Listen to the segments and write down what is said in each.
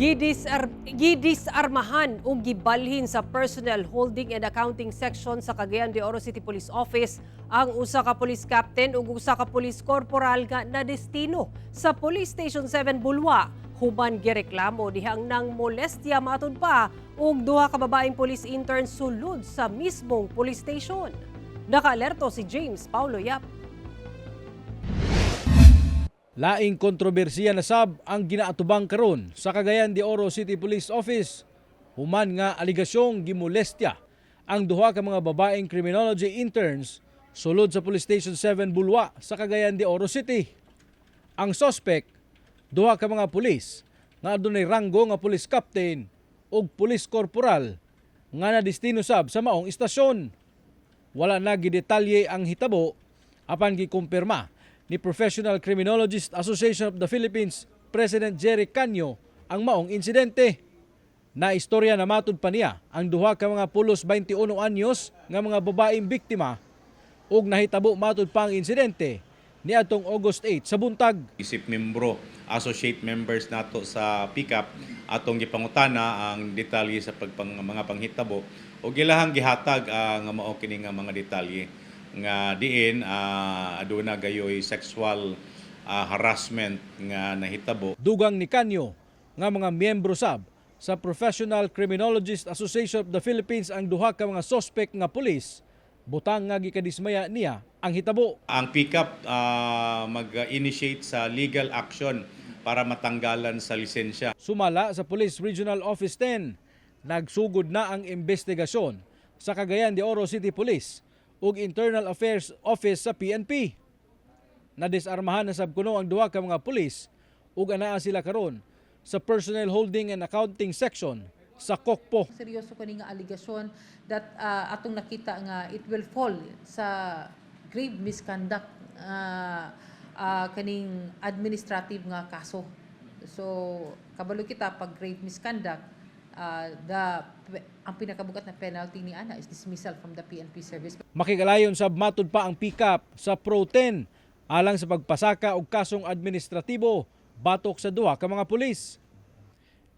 Gidisarmahan ug gibalhin sa Personnel Holding and Accounting Section sa Cagayan de Oro City Police Office ang usa ka police captain ug usa ka police corporal nga nadestino sa Police Station 7 Bulua human gireklamo dihang nang molestya matud pa og duha ka babaeng police intern sulod sa mismong police station. Nakaalerto si James Paulo Yap. Laing kontrobersiya na sab ang ginaatubang karon sa Cagayan de Oro City Police Office human nga aligasyong gimolestya ang duha ka mga babaeng criminology interns sulod sa Police Station 7 Bulua sa Cagayan de Oro City. Ang suspect, duha ka mga pulis nga adunay ranggo nga police captain ug police corporal nga nadestino sab sa maong istasyon. Wala na gidetalye ang hitabo, apan gikumpirma ni Professional Criminologist Association of the Philippines President Jerry Caño ang maong insidente. Na istorya na matud pa niya ang duha ka mga pulos 21 anyos nga mga babaeng biktima ug nahitabo matud pa ang insidente niadtong August 8 sa buntag. Isip membro, associate members nato sa PCAP, atong gipangutana ang detalye sa mga panghitabo ug ilahang gihatag ang mao kini nga mga detalye nga diin aduna gayoy sexual harassment nga nahitabo. Dugang ni Caño nga mga miyembro sab sa Professional Criminologist Association of the Philippines ang duha ka mga suspect nga pulis, butang nga gikadismaya niya ang hitabo. Ang PCAP mag-initiate sa legal action para matanggalan sa lisensya. Sumala sa Police Regional Office 10, nagsugod na ang investigasyon sa Cagayan de Oro City Police ug Internal Affairs Office sa PNP. Nadisarmahan na sab kuno ang duha ka mga pulis ug anaa sila karon sa Personnel Holding and Accounting Section sa Kokpo. Seryoso kani nga aligasyon that atong nakita nga it will fall sa grave misconduct kaning administrative nga kaso. So kabalo kita, pag grave misconduct, the ang pinakabugat na penalty ni ana is dismissal from the PNP service. Makigalayon sab matud pa ang PCAP sa Pro 10 alang sa pagpasaka og kasong administratibo batok sa duha ka mga pulis.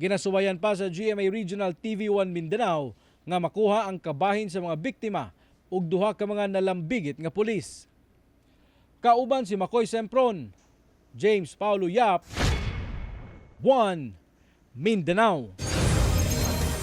Ginasuwayan pa sa GMA Regional TV1 Mindanao nga makuha ang kabahin sa mga biktima ug duha ka mga nalambigit nga pulis. Kauban si Makoy Sempron, James Paulo Yap, 1 Mindanao.